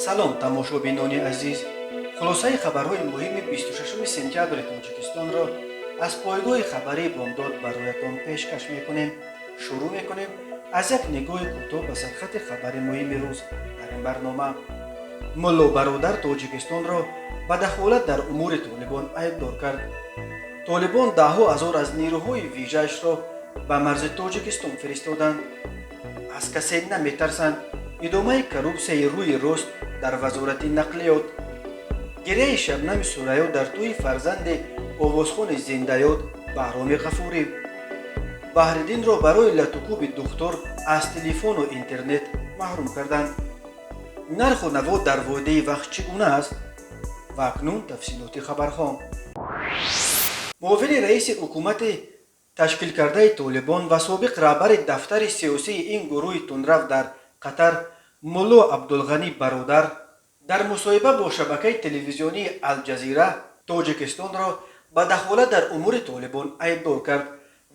Салом, тамошобинони азиз! Хулосаи хабарҳои муҳими 26 сентябри Тоҷикистонро аз пойгоҳи хабарии «Бомдод» бароятон пешкаш мекунем. Шурӯъ мекунем аз як нигоҳи кӯтоҳ ба сархати хабари муҳими рӯз. Дар ин барнома: Мулло Бародар Тоҷикистонро ба дахолат дар умури Толибон айбдор кард. Толибон даҳҳо ҳазор аз нерӯҳои вижаашро ба марзи Тоҷикистон фиристоданд. Аз касе наметарсанд. Идомаи коррупсияи рӯи рост дар Вазорати нақлиёт. Гиряи Шабнами Сурайё дар тӯи фарзанди овозхони зиндаёд Баҳроми Ғафурӣ. Баҳриддинро барои латукӯби духтур аз телефону интернет маҳрум карданд. Нарху наво дар водии Вахш чӣ гуна аст? Ва акнун тафсилоти хабарҳо. Муовини раиси ҳукумати ташкилкардаи Толибон ва собиқ раҳбари дафтари сиёсии ин гурӯҳи тундрав дар Қатар, Мулло Абдулғанӣ Бародар, дар мусоҳиба бо шабакаи телевизионии Алҷазира Тоҷикистонро ба дахолат дар умури Толибон айбдор кард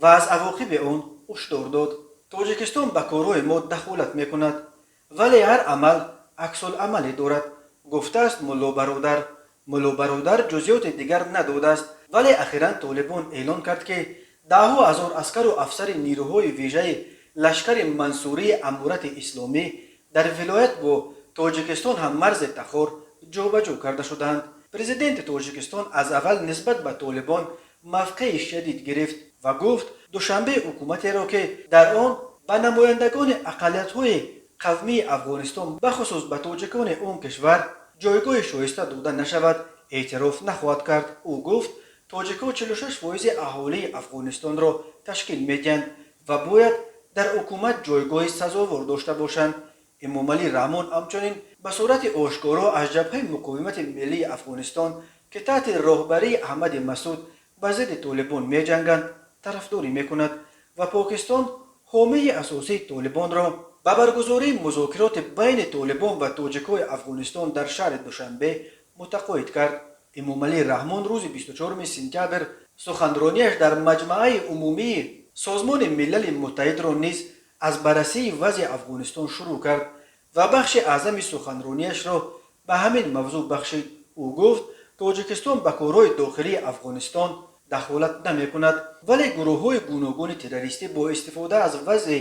ва аз авоқиби он ҳушдор дод. «Тоҷикистон ба корҳои мо дахолат мекунад, вале ҳар амал аксуламале дорад», гуфтааст Мулло Бародар. Мулло Бародар ҷузъиёти дигар надодааст, вале ахиран Толибон эълон кард, ки даҳҳо ҳазор аскару афсари нерӯҳои вижаи лашкари Мансурии Аморати Исломӣ дар вилоят бо Тоҷикистон ҳам марзи Тахор ҷобаҷо карда шудаанд. Президенти Тоҷикистон аз аввал нисбат ба Толибон мавқеи шадид гирифт ва гуфт, Душанбе ҳукуматеро, ки дар он ба намояндагони ақаллиятҳои қавмии Афғонистон, бахусус ба тоҷикони он кишвар, ҷойгоҳи шоиста дода нашавад, эътироф нахоҳад кард. Ӯ гуфт, тоҷикҳо 46 фоизи аҳолии Афғонистонро ташкил медиҳанд ва бояд дар ҳукумат ҷойгоҳи сазовор дошта бошанд. Эмомалӣ Раҳмон ҳамчунин ба сурати ошкоро аз Ҷабҳаи муқовимати миллии Афғонистон, ки таҳти роҳбарии Аҳмади Масуд ба зидди Толибон меҷанганд, тарафдорӣ мекунад ва Покистон, ҳомии асосии Толибонро, ба баргузории музокироти байни Толибон ва тоҷикҳои Афғонистон дар шаҳри Душанбе мутақоид кард. Эмомалӣ Раҳмон рӯзи 24 сентябр суханронияш дар Маҷмааи умумии Созмони Милали Муттаҳидро низ аз баррасии вазъи Афғонистон шурӯъ кард ва бахши аъзами суханронияшро ба ҳамин мавзӯъ бахшид. Ӯ гуфт, Тоҷикистон ба корҳои дохилии Афғонистон дахолат намекунад, вале гурӯҳҳои гуногуни террористӣ бо истифода аз вазъи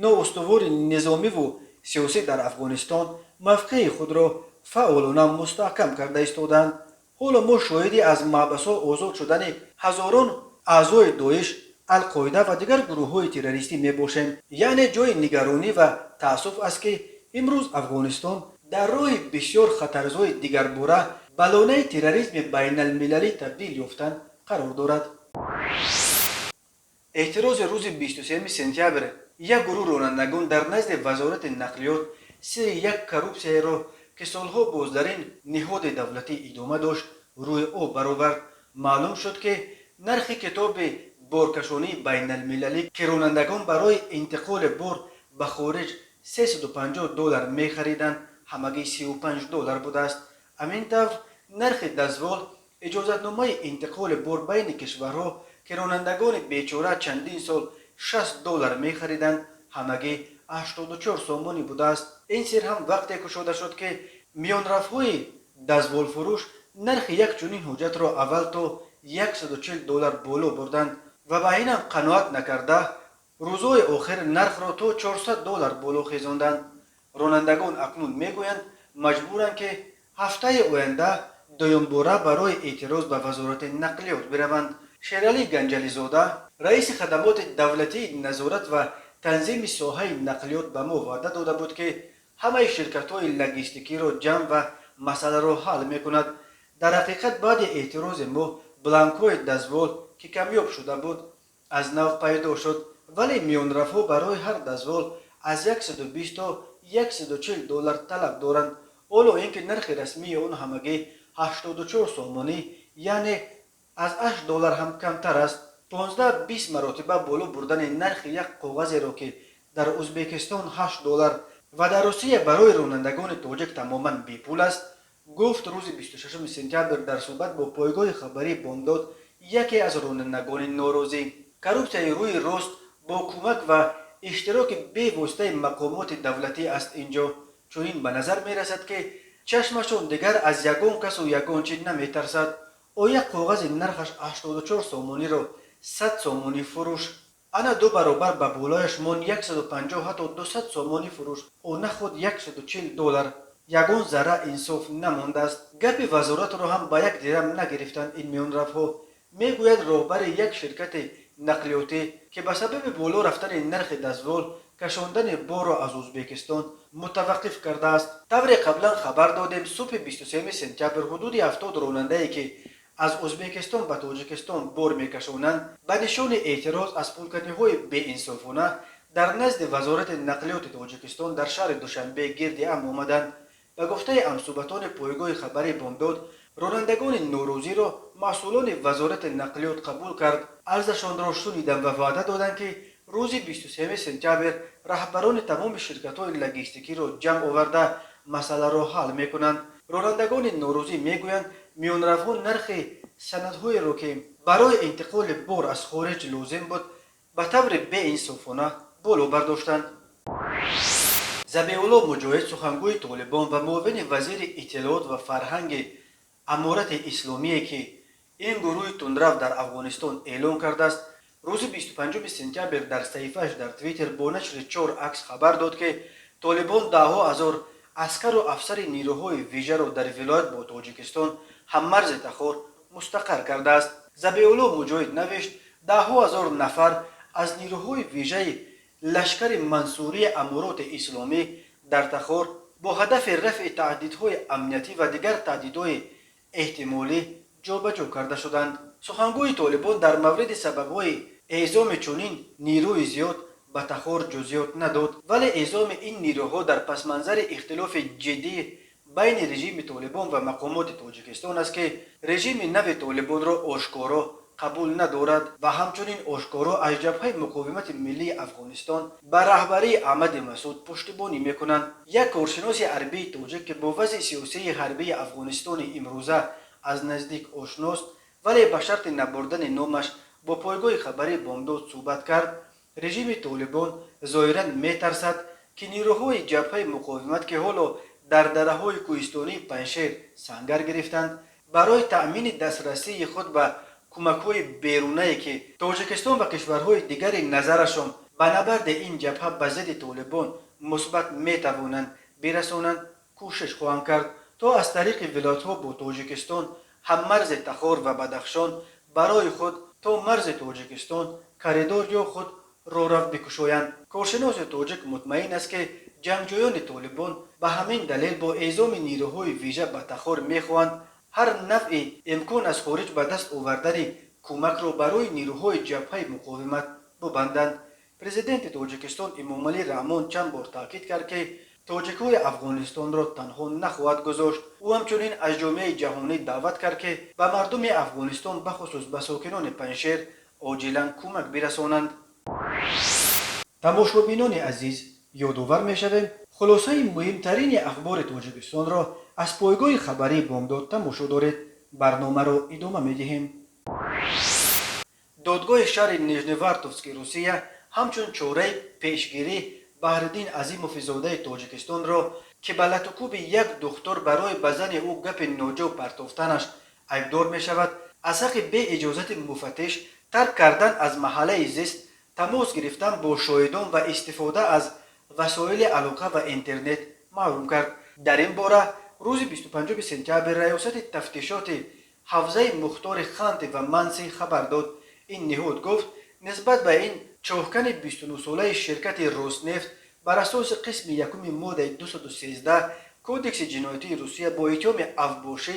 ноустувори низомиву сиёсӣ дар Афғонистон мавқеи худро фаъолона мустаҳкам карда истодаанд. Ҳоло мо шоҳиди аз маҳбасҳо озод шудани ҳазорон аъзои Доиш, Алқоида ва дигар гурӯҳҳои террористӣ мебошем. Яъне ҷои нигаронӣ ва таассуф аст, ки имрӯз Афғонистон дар роҳи бисёр хатарзои дигарбора ба лонаи терроризми байналмилалӣ табдил ёфтан қарор дорад. Эътирози рӯзи 23 сентябр як гурӯҳ ронандагон дар назди Вазорати нақлиёт сири як коррупсияеро, ки солҳо боз дар ин ниҳоди давлатӣ идома дошт, рӯи об баровард. Маълум шуд, ки нархи китоби боркашонии байналмилалӣ, ки ронандагон барои интиқоли бор ба хориҷ 350 доллар мехариданд, ҳамагӣ 35 доллар будааст. Ҳамин тавр, нархи дозвол, иҷозатномаи интиқоли бор байни кишварҳо, ки ронандагони бечора чандин сол 60 доллар мехариданд, ҳамагӣ 84 сомонӣ будааст. Ин сир ҳам вақте кушода шуд, ки миёнравҳои дозволфурӯш нархи як чунин ҳуҷҷатро аввал то 140 доллар боло бурданд ва ба инам қаноат накарда, рӯзҳои охир нархро то 400 доллар боло хезонданд. Ронандагон акнун мегӯянд, маҷбуранд, ки ҳафтаи оянда дуюмбора барои эътироз ба Вазорати нақлиёт бираванд. Шералӣ Ганҷализода, раиси хадамоти давлатии назорат ва танзими соҳаи нақлиёт, ба мо ваъда дода буд, ки ҳамаи ширкатҳои логистикиро ҷамъ ва масъаларо ҳал мекунад. Дар ҳақиқат, баъди эътирози мо бланкҳои дозвол, ки камёб шуда буд, аз нав пайдо шуд, вале миёнравҳо барои ҳар дозвол аз 120 то 140 доллар талаб доранд, ҳоло ин ки нархи расмии он ҳамагӣ 84 сомонӣ, яъне аз 8 доллар ҳам камтар аст. 15-20 маротиба боло бурдани нархи як коғазеро, ки дар Ӯзбекистон 8 доллар ва дар Русия барои ронандагони тоҷик тамоман бепул аст, гуфт рӯзи 26 сентябр дар суҳбат бо пойгоҳи хабарии «Бомдод» яке аз ронандагони норозӣ. Коррупсияи рӯи рост бо кӯмак ва иштироки бевоситаи мақомоти давлатӣ аст. Инҷо чунин ба назар мерасад, ки Чашмашон дигар аз ягон касу ягон чиз наметарсад. О як коғази нархаш 84 сомониро 100 сомонӣ фурӯш, ана ду баробар ба болояш мон, 150, ҳатто 200 сомонӣ фурӯш, о наход 140 доллар. Ягон зарра инсоф намондааст. Гапи вазоратро ҳам ба як дирам нагирифтанд ин миёнравҳо, мегӯяд роҳбари як ширкати нақлиётӣ, ки ба сабаби боло рафтани нархи дазвол кашондани борро аз Ӯзбекистон мутаваққиф кардааст. Тавре қаблан хабар додем, субҳи 23 сентябр ҳудуди 70 ронандае, ки аз Ӯзбекистон ба Тоҷикистон бор мекашонанд, ба нишони эътироз аз пулканиҳои беинсофона дар назди Вазорати нақлиёти Тоҷикистон дар шаҳри Душанбе гирди ҳам омаданд. Ба гуфтаи ҳамсӯҳбатони пойгоҳи хабари Бомдод, ронандагони норӯзиро масъулони Вазорати нақлиёт қабул кард, арзашонро шуниданд ва ваъда доданд, ки рӯзи 23 сентябр раҳбарони тамоми ширкатҳои логистикиро ҷамъ оварда, масъаларо ҳал мекунанд. Ронандагони норӯзӣ мегӯянд, миёнравҳо нархи санадҳоеро, ки барои интиқоли бор аз хориҷ лозим буд, ба таври беинсофона боло бардоштанд. Забиулло Муҷоҳид, сухангӯи Толибон ва муовини вазири иттилоот ва фарҳанги Аморати Исломие, ки ин гурӯҳи тундрав дар Афғонистон эълон кардааст, рӯзи 25 сентябр дар саҳифааш дар Твиттер бо нашри чор акс хабар дод, ки Толибон даҳҳо ҳазор аскару афсари нирӯҳои вижаро дар вилоят бо Тоҷикистон ҳаммарзи Тахор мустақар кардааст. Забиулло Муҷоҳид навишт: «Даҳҳо ҳазор нафар аз нирӯҳои вижаи лашкари Мансурии Амороти Исломӣ дар Тахор бо ҳадафи рафъи таҳдидҳои амниятӣ ва дигар таҳдидҳои эҳтимолӣ ҷобаҷо карда шуданд». Сухангӯи Толибон дар мавриди сабабҳои эъзоми чунин нирӯи зиёд ба Тахор ҷузъиёт надод, вале эъзоми ин нирӯҳо дар пасманзари ихтилофи ҷиддӣ байни режими Толибон ва мақомоти Тоҷикистон аст, ки режими нави Толибонро ошкоро қабул надорад ва ҳамчунин ошкоро аз Ҷабҳаи муқовимати миллии Афғонистон ба раҳбарии Аҳмади Масуд пуштибонӣ мекунанд. Як коршиноси ҳарбии тоҷик, ки бо вазъи сиёсии ҳарбии Афғонистони имрӯза аз наздик ошност, вале ба шарти набурдани номаш бо пойгоҳи хабарии Бомдод суҳбат кард, режими Толибон зоҳиран метарсад, ки нирӯҳои Ҷабҳаи муқовимат, ки ҳоло дар дараҳои кӯҳистонии Панҷшер сангар гирифтанд, барои таъмини дастрасии худ ба кӯмакҳои берунае, ки Тоҷикистон ва кишварҳои дигари назарашон ба набарди ин ҷабҳа ба зидди Толибон мусбат метавонанд бирасонанд, кӯшиш хоҳанд кард, то аз тариқи вилоятҳо бо Тоҷикистон ҳаммарзи Тахор ва Бадахшон барои худ то марзи Тоҷикистон коридор ё худ роҳрав бикушоянд. Коршиноси тоҷик мутмаин аст, ки ҷангҷӯёни Толибон ба ҳамин далел бо эъзоми нирӯҳои вижа ба Тахор мехоҳанд ҳар навъи имкон аз хориҷ ба даст овардани кӯмакро барои нирӯҳои Ҷабҳаи муқовимат бубанданд. Президенти Тоҷикистон Эмомалӣ Раҳмон чанд бор таъкид кард, ки тоҷикҳои Афғонистонро танҳо нахоҳад гузошт. Ӯ ҳамчунин аз ҷомеаи ҷаҳонӣ даъват кард, ки ба мардуми Афғонистон, бахусус ба сокинони Панҷшер, оҷилан кӯмак бирасонанд. Тамошобинони азиз, ёдовар мешавем, хулосаи муҳимтарини ахбори Тоҷикистонро аз пойгоҳи хабарии Бомдод тамошо доред. Барномаро идома медиҳем. Додгоҳи шаҳри Нижневартовски Русия ҳамчун чораи пешгирӣ Баҳриддин Азимови зодаи Тоҷикистонро, ки ба латукӯби як духтур барои ба зани ӯ гапи ноҷо партофтанаш айбдор мешавад, аз ҳаққи беиҷозати муфаттиш тарк кардан аз маҳаллаи зист, тамос гирифтан бо шоҳидон ва истифода аз васоили алоқа ва интернет маҳрум кард. Дар ин бора рӯзи 25 сентябр Раёсати тафтишоти ҳавзаи мухтори Ханти ва Манси хабар дод. Ин ниҳод гуфт, нисбат ба ин чоҳкани 29-солаи ширкати Роснефт бар асоси қисми якуми моддаи 213 Кодекси ҷиноятии Русия бо иттиҳоми авбошӣ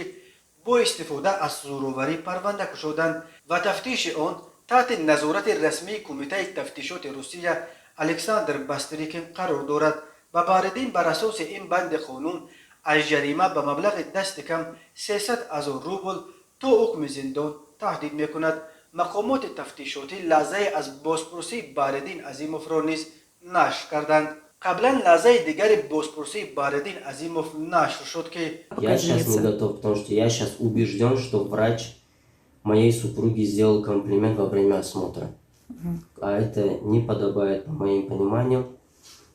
бо истифода аз зӯроварӣ парванда кушоданд ва тафтиши он таҳти назорати расмии Кумитаи тафтишоти Русия Александр Бастрикин қарор дорад. Ба Баҳриддин бар асоси ин банди қонун аз ҷарима ба маблағи дасти кам 300 ҳазор рубл то ҳукми зиндон таҳдид мекунад. Мақомоти тафтишотӣ лаҳзае аз бозпурсии Баҳриддин Азимовро низ нашр карданд. Қаблан лаҳзаи дигари бозпурсии Баҳриддин Азимов нашр шуд, ки Я сейчас не готов, потому что я сейчас убежден, что врач моей супруге сделал комплимент во время осмотра. А это не подобает, по моим пониманиям.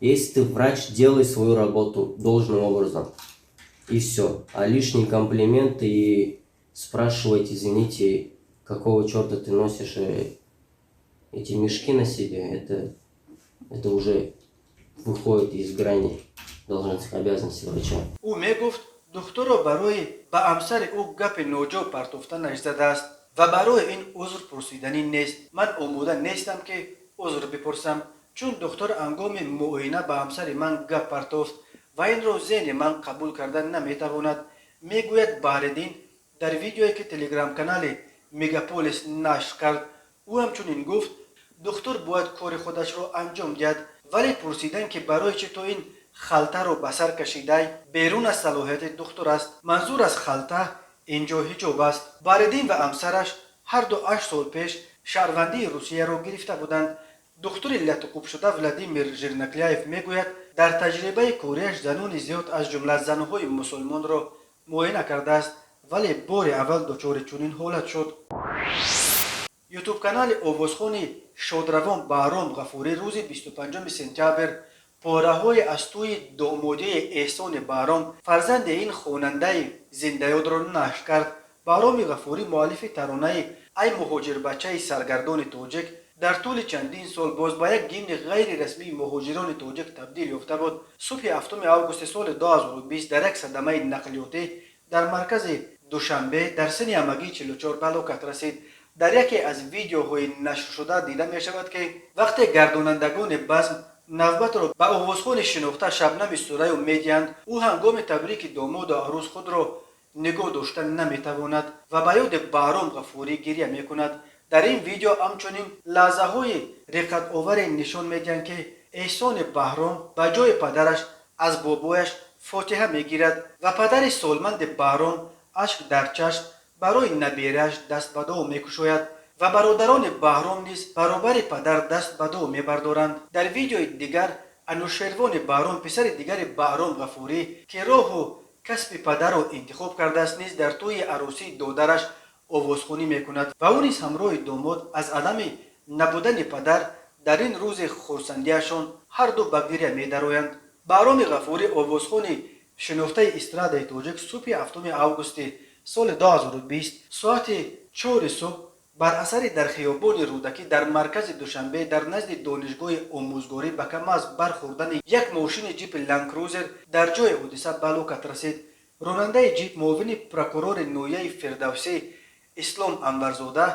Если ты врач, делай свою работу должным образом. И все. А лишний комплимент и спрашивать, извините, какого черта ты носишь эти мешки на себе, это уже выходит из грани должностных обязанностей врача. Ӯ мегуфт, духтурро барои ба ҳамсари ӯ гапи ноҷо партофтанаш задааст ва барои ин узр пурсиданӣ нест. Ман омода нестам, ки узр бипурсам, чун духтур ҳангоми муоина ба ҳамсари ман гап партофт ва инро зеҳни ман қабул карда наметавонад, мегӯяд Баҳриддин дар видеое, ки телеграм-канали Мегаполис нашр кард. Ӯ ҳамчунин гуфт, духтур бояд кори худашро анҷом диҳад, вале пурсидан, ки барои чӣ ту ин халтаро ба сар кашидай, берун аз салоҳияти духтур аст. Манзур аз халта ин ҷо ҳиҷоб аст. Баҳриддин ва ҳамсараш ҳарду 8 сол пеш шаҳрвандии Русияро гирифта буданд. Духтури латукӯбшуда Владимир Жирнакляев мегӯяд, дар таҷрибаи кориаш занони зиёд, аз ҷумла занҳои мусулмонро муоина кардааст, вале бори аввал дучори чунин ҳолат шуд. Ютуб-канали овозхони шодравон Баҳром Ғафурӣ рӯзи 25 сентябр пораҳое аз тӯи домодии Эҳсони Баҳром, фарзанди ин хонандаи зиндаёдро, нашр кард. Баҳроми Ғафурӣ, муаллифи таронаи «Ай муҳоҷирбачаи саргардони тоҷик», дар тӯли чандин сол боз ба як гимни ғайрирасмии муҳоҷирони тоҷик табдил ёфта буд, субҳи 7 августи соли 2020 дар як садамаи нақлиётӣ дар маркази Душанбе дар синни ҳамагии 44 ба ҳалокат расид. Дар яке аз видеоҳои нашршуда дида мешавад, ки вақте гардонандагони базм навбатро ба овозхони шинохта Шабнами Сурайё медиҳанд, ӯ ҳангоми табрики домоду арӯз худро нигоҳ дошта наметавонад ва ба ёди Баҳром Ғафурӣ гиря мекунад. Дар ин видео ҳамчунин лаҳзаҳои реқатоваре нишон медиҳанд, ки Эҳсони Баҳром ба ҷои падараш аз бобояш фотиҳа мегирад ва падари солманди Баҳром ашк дар чашм барои наберааш даст ба дуо мекушояд ва бародарони Баҳром низ баробари падар даст ба дуо мебардоранд. Дар видеои дигар Анушервони Баҳром, писари дигари Баҳром Ғафурӣ, ки роҳу касби падарро интихоб кардааст, низ дар тӯи арӯсии додараш овозхонӣ мекунад ва ӯ низ ҳамроҳи домод аз адами набудани падар дар ин рӯзи хурсандиашон ҳарду ба гиря медароянд. Баҳроми Ғафурӣ, овозхони шинохтаи эстрадаи тоҷик, субҳи 7 августи соли 2020 соати 4 субҳ бар асари дар хиёбони Рӯдакӣ дар маркази Душанбе дар назди Донишгоҳи омӯзгорӣ ба КамАЗ бархӯрдани як мошини ҷипи Ландкрузер дар ҷои ҳодиса ба ҳалокат расид. Ронандаи ҷип, муовини прокурори ноҳияи Фирдавсӣ Ислом Анварзода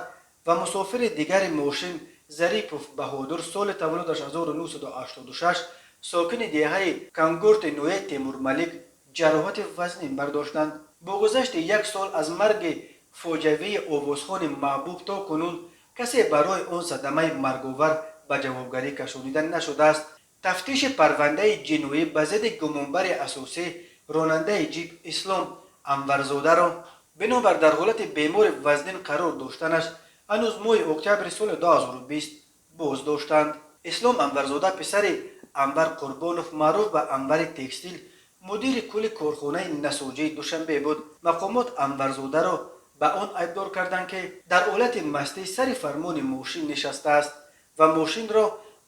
ва мусофири дигари мошин Зарипов Баҳодур, соли таваллудаш 1986, сокини деҳаи Кангурти ноҳияи Темурмалик, ҷароҳати вазнин бардоштанд. Бо гузашти як сол аз марги фоҷиавии овозхони маҳбуб то кунун касе барои он садамаи марговар ба ҷавобгарӣ кашонида нашудааст. Тафтиши парвандаи ҷиноӣ ба зидди гумонбари асосӣ, ронандаи ҷип Ислом Анварзодаро, бинобар дар ҳолати бемори вазнин қарор доштанаш, ҳанӯз моҳи октябри соли 2020 боз доштанд. Ислом Анварзода писари Анвар Қурбонов, маъруф ба Анвари текстил, мудири кулли корхонаи насоҷии Душанбе буд. Мақомот Анварзодаро ба он айбдор карданд, ки дар ҳолати мастӣ сари фармони мошин нишастааст ва мошинро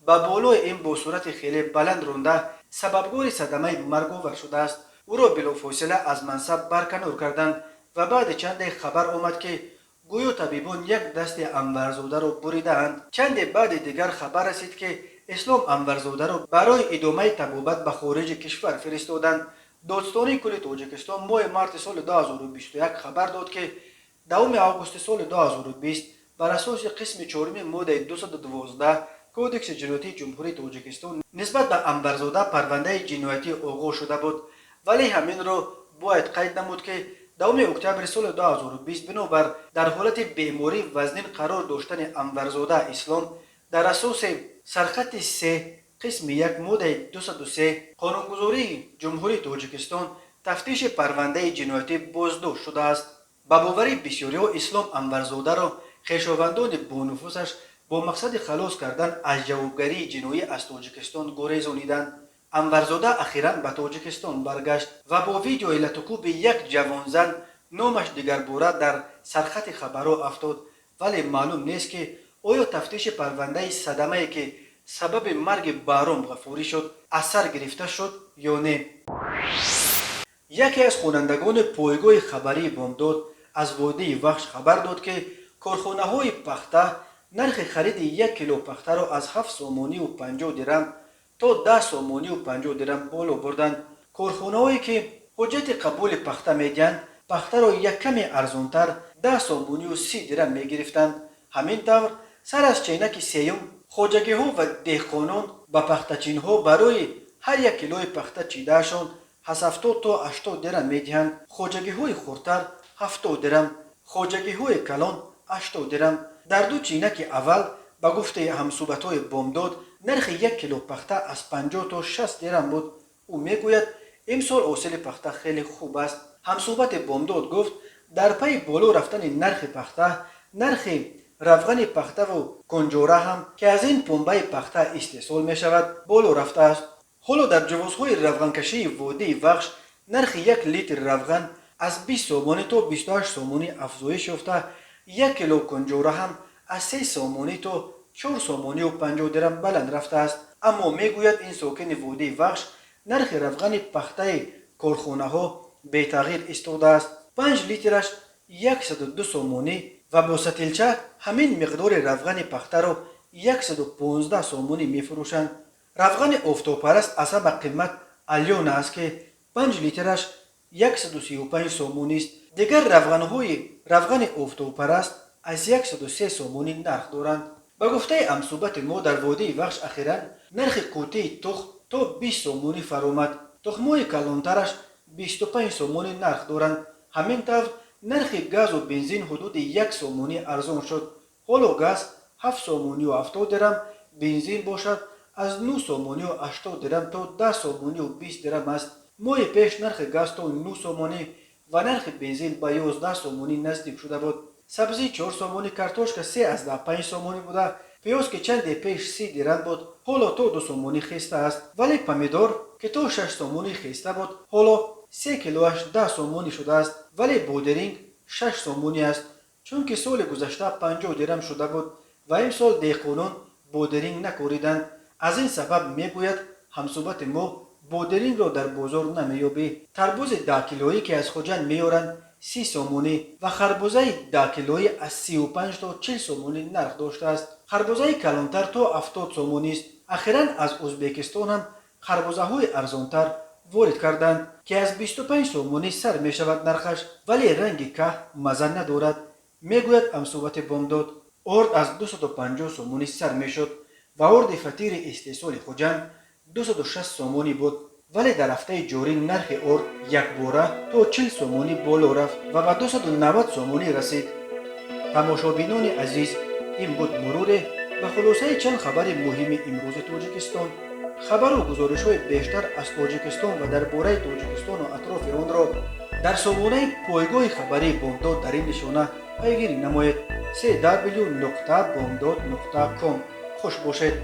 ба болои ин бо суръати хеле баланд ронда, сабабгори садамаи марговар шудааст. Ӯро билофосила аз мансаб барканор карданд ва баъди чанде хабар омад, ки гӯё табибон як дасти Анварзодаро буридаанд. Чанде баъди дигар хабар расид, ки Ислом Анварзодаро барои идомаи табобат ба хориҷи кишвар фиристоданд. Додстонии кулли Тоҷикистон моҳи марти соли 2021 хабар дод, ки 10 августи соли 2020 бар асоси қисми чоруми моддаи 212 Кодекси ҷиноятии Ҷумҳурии Тоҷикистон нисбат ба Анварзода парвандаи ҷиноятӣ оғоз шуда буд. Вале ҳаминро бояд қайд намуд, ки 10 октябри соли 2020 бинобар дар ҳолати бемории вазнин қарор доштани Анварзода Ислом дар асоси сархати 3 қисми 1 моддаи 203 қонунгузории Ҷумҳурии Тоҷикистон тафтиши парвандаи ҷиноятӣ боздошт шудааст. Ба бовари бисёриҳо, Ислом Анварзодаро хешовандони бонуфузаш бо мақсади халос кардан аз ҷавобгарии ҷиноӣ аз Тоҷикистон гурезониданд. Анварзода ахиран ба Тоҷикистон баргашт ва бо видеои латукӯби як ҷавонзан номаш дигарбора дар сархати хабарҳо афтод, вале маълум нест, ки оё тафтиши парвандаи садамае, ки сабаби марги Баҳром Ғафурӣ шуд, аз сар гирифта шуд ё не. Яке аз хонандагони пойгоҳи хабарии Бомдод аз водии Вахш хабар дод, ки корхонаҳои пахта нархи хариди як кило пахтаро аз 7 сомонию 50 дирам то 10 сомонию 50 дирам боло бурданд. Корхонаҳое, ки ҳуҷҷати қабули пахта медиҳанд, пахтаро як каме арзонтар, 10 сомонию 30 дирам мегирифтанд. Ҳамин тавр, сар аз ченаки сеюм хоҷагиҳо ва деҳқонон ба пахтачинҳо барои ҳар як килои пахта чидаашон аз 70 то 80 дирам медиҳанд. Хоҷагиҳои хурдтар 70 дирам, хоҷагиҳои калон 80 дирам. Дар ду чинаки аввал, ба гуфтаи ҳамсӯҳбатҳои Бомдод, нархи як кило пахта аз 50 то 60 дирам буд. Ӯ мегӯяд, имсол ҳосили пахта хеле хуб аст. Ҳамсӯҳбати Бомдод гуфт, дар пайи боло рафтани нархи пахта, нархи равғани пахтаву кунҷора ҳам, ки аз ин пунбаи пахта истеҳсол мешавад, боло рафтааст. Ҳоло дар ҷувозҳои равғанкашии водии Вахш нархи як литр равған аз 20 сомонӣ то 28 сомонӣ афзоиш ёфта, як кило кунҷора ҳам аз 3 сомонӣ то 4 сомонию 50 дирам баланд рафтааст. Аммо, мегӯяд ин сокини водии Вахш, нархи равғани пахтаи корхонаҳо бетағйир истодааст: 5 литраш 102 сомонӣ ва бо сатилча ҳамин миқдори равғани пахтаро 115 сомонӣ мефурӯшанд. Равғани офтобпараст аз ҳама қимат Алёна аст, ки 5 литраш 135 сомонист. Дигар равғанҳои равғани офтобпараст аз 103 сомонӣ нарх доранд. Ба гуфтаи ҳамсӯҳбати мо, дар водии Вахш ахиран нархи қуттии тухм то 20 сомонӣ фаромад. Тухмҳои калонтараш 25 сомонӣ нарх доранд. Ҳамин тавр, нархи газу бензин ҳудуди 1 сомонӣ арзон шуд. Ҳоло газ 7 сомонию 70 дирам, бензин бошад аз 9 сомонию 80 дирам то 10 сомонию 20 дирам аст. Моҳи пеш нархи газ то 9 сомонӣ ва нархи бензин ба 11 сомонӣ наздик шуда буд. Сабзӣ 4 сомонӣ, картошка 3,5 сомонӣ буда, пиёз, ки чанде пеш 30 дирам буд, ҳоло то 2 сомонӣ хеста аст. Вале помидор, ки то 6 сомонӣ хеста буд, ҳоло 3 килоаш 10 сомонӣ шудааст. Вале бодиринг 6 сомонӣ аст, чунки соли гузашта 50 дирам шуда буд ва имсол деҳқонон бодиринг накориданд. Аз ин сабаб, мегӯяд ҳамсӯҳбати мо, бодирингро дар бозор намеёбӣ. Тарбузи 10 килоӣ, ки аз Хуҷанд меоранд, 30 сомонӣ ва харбузаи 10 килоӣ аз 35 то 40 сомонӣ нарх доштааст. Харбузаи калонтар то 70 сомонист. Ахиран аз Ӯзбекистон ҳам харбузаҳои арзонтар ворид карданд, ки аз 25 сомонӣ сар мешавад нархаш, вале ранги каҳ мазза надорад, мегӯяд ҳамсӯҳбати Бомдод. Орд аз 250 сомонӣ сар мешуд ва орди фатири истеҳсоли Хуҷанд 260 сомонӣ буд, вале дар ҳафтаи ҷорӣ нархи орд якбора то 40 сомонӣ боло рафт ва ба 290 сомонӣ расид. Тамошобинони азиз, ин буд муруре ба хулосаи чанд хабари муҳими имрӯзи Тоҷикистон. Хабару гузоришҳои бештар аз Тоҷикистон ва дар бораи Тоҷикистону атрофи онро дар сомонаи пойгоҳи хабарии Бомдод дар ин нишона пайгирӣ намоед: cw.bomdod.com. Хуш бошед.